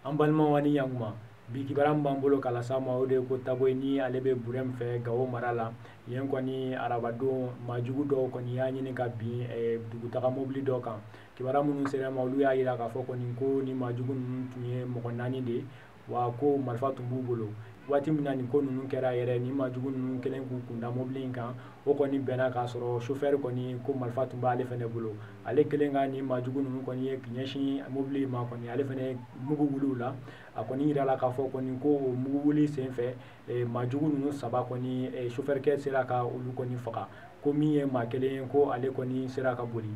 An balimaw ani ɲankuma, bi kibaruya min b'an bolo k'a las'aw ma, o de ye ko Taboyi ni ale bɛ Burɛm fɛ Gawo mara la. Yen kɔni arabadon, maajugu dɔw kɔni y'a ɲini ka bin dugutaga mobili dɔ kan. Kibaruya minnu sera ma, olu y'a jira k'a fɔ kɔni ko ni maajugu ninnu tun ye mɔgɔ 4 de ye, wa ko marifa tun b'u bolo. Waati min na nin ko ninnu kɛra yɛrɛ, ni maajugu ninnu kɛlen k'u kunda mobili in kan, o kɔni bɛnna k'a sɔrɔ chauffeur kɔni ko marifa tun b'ale fɛnɛ bolo. Ale kelen ka nin maajugu ninnu kɔni ye ɲɛsin mobili ma kɔni, ale fɛnɛ mugu wuli u la. A kɔni yirala k'a fɔ kɔni ko o mugu wuli senfɛ, maajugu ninnu 3 kɔni, chauffeur kɛ sera ka olu kɔni faga. Ko min ye maa kelen ye, ko ale kɔni sera ka boli.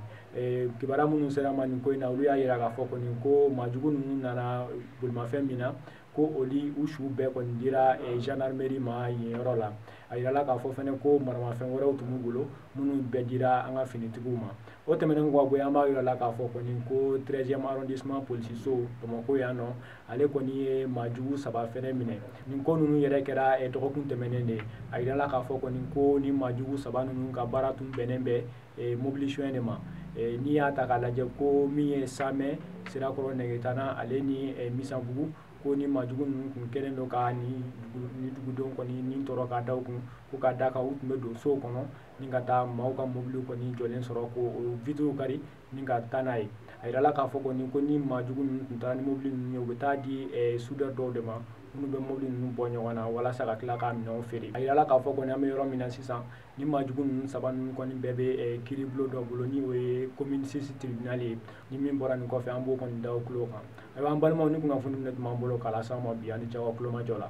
Kibaruya minnu sera ma nin ko in na, olu y'a yira k'a fɔ kɔni ko maajugu ninnu nana bolimafɛn min na, ko olu u su bɛɛ kɔni dira gendarmerie ma yen yɔrɔ la. A yirala k'a fɔ fɛnɛ ko maramafɛn wɛrɛw tun b'u bolo minnu bɛɛ dira an ka finitigiw ma. O tɛmɛnen kɔ ka bɔ yen, an b'a yira la k'a fɔ kɔni ko 13e arrondissement polisiso Bamakɔ yan nɔ, ale kɔni ye maajugu 3 fɛnɛ minɛ. Nin ko ninnu yɛrɛ kɛra dɔgɔkun tɛmɛnen de ye. A yirala k'a fɔ kɔni ko ni maajugu 3 ninnu ka baara tun bɛnnen bɛ mobili suɲɛ de ma. N'i y'a ta k'a lajɛ ko min ye Samɛ, Sirakɔrɔ, Nɛgɛtana ale ni Misanbugu, ko ni maajugu ninnu tun kɛlen don ka ni dugudenw kɔni ni tɔɔrɔ ka da u kun, ko ka da kan u tun bɛ don sow kɔnɔ ni ka taa maaw ka mobiliw kɔni jɔlen sɔrɔ ko o vitrew kari ni ka taa n'a ye. A yirala k'a fɔ kɔni ko ni maajugu ninnu tun taara ni mobili ninnu ye, u bɛ taa di soudeur dɔw de ma minnu bɛ mobili ninnu bɔ ɲɔgɔn na walasa ka tila ka minɛnw feere. A yirala k'a fɔ kɔni an bɛ yɔrɔ min na sisan, ni maajugu ninnu 3 ninnu kɔni bɛɛ bɛ kiiribulon dɔ bolo ni o ye commune 6 tribunal ye. Ni min bɔra nin kɔfɛ, an b'o kɔni da o tulo kan. Ayiwa an balimaw, ni kunnafoni min tun b'an bolo k'a las'aw ma bi, ani jago kulomajɔ la.